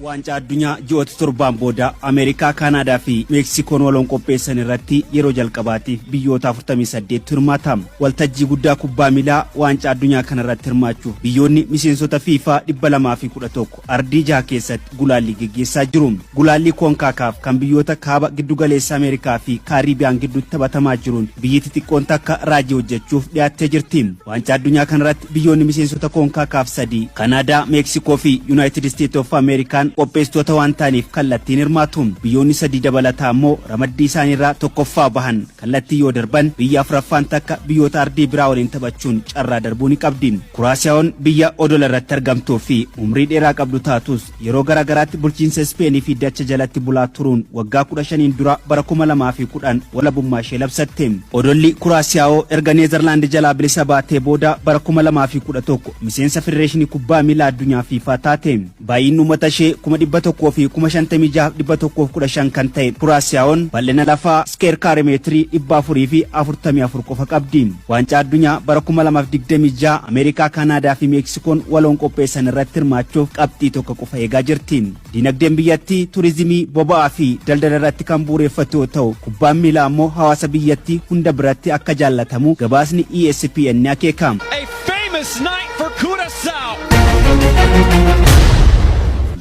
Waancaa Addunyaa ji'oota 7n booda Ameerikaa, Kaanaadaa fi Meeksikoon waloon qopheessan irratti yeroo jalqabaatiif biyyoota 48tu hirmaata. Waltajjii guddaa kubbaa miilaa Waancaa Addunyaa kanarratti hirmaachuuf biyyoonni miseensota FIFA 211 ardii jaha keessatti gulaallii geggeessaa jiru. Gulaallii Koonkaakaaf kan biyyoota Kaaba Giddugaleessa Ameerikaa fi Kaariibiyaan gidduutti taphatamaa jiruun biyyi xixiqqoon takka raajii hojjechuuf dhiyaattee jirti. Waancaa Addunyaa kanarratti biyyoonni miseensota Koonkaakaaf sadii, Kanaadaa, Meeksikoo fi Yunaayitid Isteet of Ameerikaan qopheessitoota waan ta'aniif kallattiin hirmaatu. Biyyoonni sadii dabalataa immoo ramaddii isaaniirraa tokkoffaa bahan kallattii yoo darban, biyya afuraffaan takka biyyoota ardii biraa waliin taphachuun carraa darbuu ni qabdi. Kuraasiyaa'oon biyya odola irratti argamtuu fi umrii dheeraa qabdu taatus, yeroo garaa garaatti bulchiinsa Ispeenii fi Dacha jalatti bulaa turuun waggaa 15n dura bara 2010 walabummaa ishee labsatte. Odolli Kuraasiyaa'oo erga Neezerlaand jalaa bilisa baatee booda bara 2011 miseensa Federeeshinii Kubbaa Miilaa Addunyaa FIFA taate. Baay'inni uummata ishee 156,115 kan ta'e Kuraasiyaa'oon bal'ina lafaa iskeer kaaremeetirii 444 qofa qabdi. Waancaa Addunyaa bara 2026 Ameerikaa, Kaanaadaa fi Meeksikoon waloon qopheessan irratti hirmaachuuf qabxii tokko qofa eegaa jirti. Dinagdeen biyyattii turizimii, boba'aa fi daldala irratti kan bu'uureffatu yoo ta'u, kubbaan miilaa ammoo hawaasa biyyattii hunda biratti akka jaallatamu gabaasni ESPN ni akeeka. A famous night for Curacao.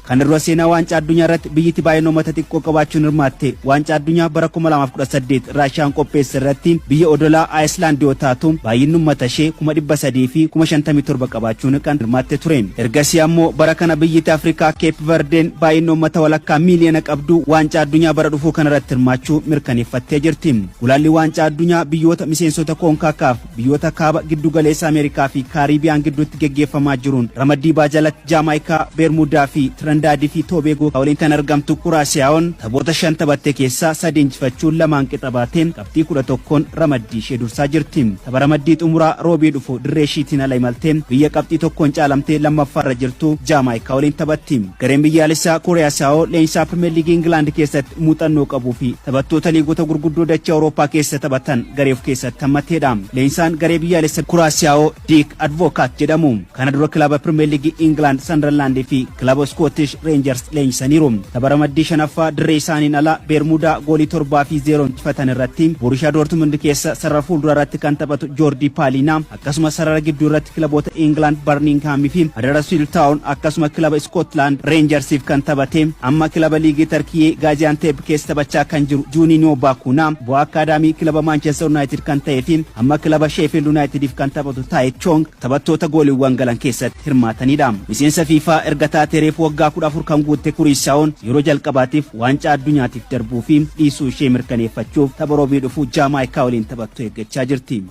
Kana dura seenaa Waancaa Addunyaa irratti biyyiti baay'ina uummata xiqqoo qabaachuun hirmaatte Waancaa Addunyaa bara 2018 Raashiyaan qopheesse irratti biyya odolaa Ayislaand yoo taatu, baay'inni uummata ishee 357,000 qabaachuun kan hirmaatte ture. Ergasii ammoo bara kana biyyiti Afrikaa Keep Verdeen baay'inni uummata walakkaa miiliyoona qabdu Waancaa Addunyaa bara dhufuu kanarratti hirmaachuu mirkaneeffattee jirti. Gulaalli Waancaa Addunyaa biyyoota miseensota Koonkaakaaf, biyyoota Kaaba Giddugaleessa Ameerikaa fi Kaariibiyaan gidduutti geggeeffamaa jiruun ramaddii baa jalatti Jaamaayikaa, Beermuudaa fi Tirandaadii fi Toobeegoo waliin kan argamtu Kuraasiyaa'oon taphoota shan taphatte keessaa sadi injifachuun lamaan qixa baateen qabxii 11n ramaddii ishee dursaa jirti. Tapha ramaddii xumuraa Roobii dhufu dirree ishiitiin ala imaltee biyya qabxii tokkoon caalamtee lammaffaarra jirtu Jaamaayikaa waliin taphatti. Gareen biyyaalessaa Kooriyaasaaoo leenjisaa Pirimeer Liigii Ingilaand keessatti muuxannoo qabuu fi taphattoota liigota gurguddoo dachee Awurooppaa keessa taphatan garee of keessatti hammateedha. Leenjisaan garee biyyaalessa Kuraasiyaa'oo Diik Advookaat jedhamu. Kana dura kilaba Pirimeer Liigii Ingilaand Sandarlaand fi kilaba Iskootish Reenjers leenjisaniiru. Tapha ramaddii shanaffaa dirree isaaniin ala Beermuudaa goolii 7 fi 0 injifatan irratti Boorushiyaa Doortmund keessa sarara fuuldura irratti kan taphatu Joordii Paaliinaa, akkasumas sarara gidduu irratti kilaboota Ingilaand Barningham fi Huddersfield Town, akkasuma kilaba Iskootlaand Reenjersiif kan taphate, amma kilaba liigii Tarkiyee Gaaziyaanteep keessa taphachaa kan jiru Juuniinoo Baakuunaa, bu'aa akkaadaamii kilaba Maanchestar United kan ta'ee fi amma kilaba Sheffield Unitediif kan taphatu Taayit Choong taphattoota gooliiwwan galan keessatti hirmaatanidha. Miseensa FIFA erga taatee reefu waggaa 14 kan guutte Kuriisaa'oon yeroo jalqabaatiif Waancaa Addunyaatiif darbuu fi dhiisuu ishee mirkaneeffachuuf tapha Roobii dhufu Jaamaayikaa waliin taphattu eeggachaa jirti.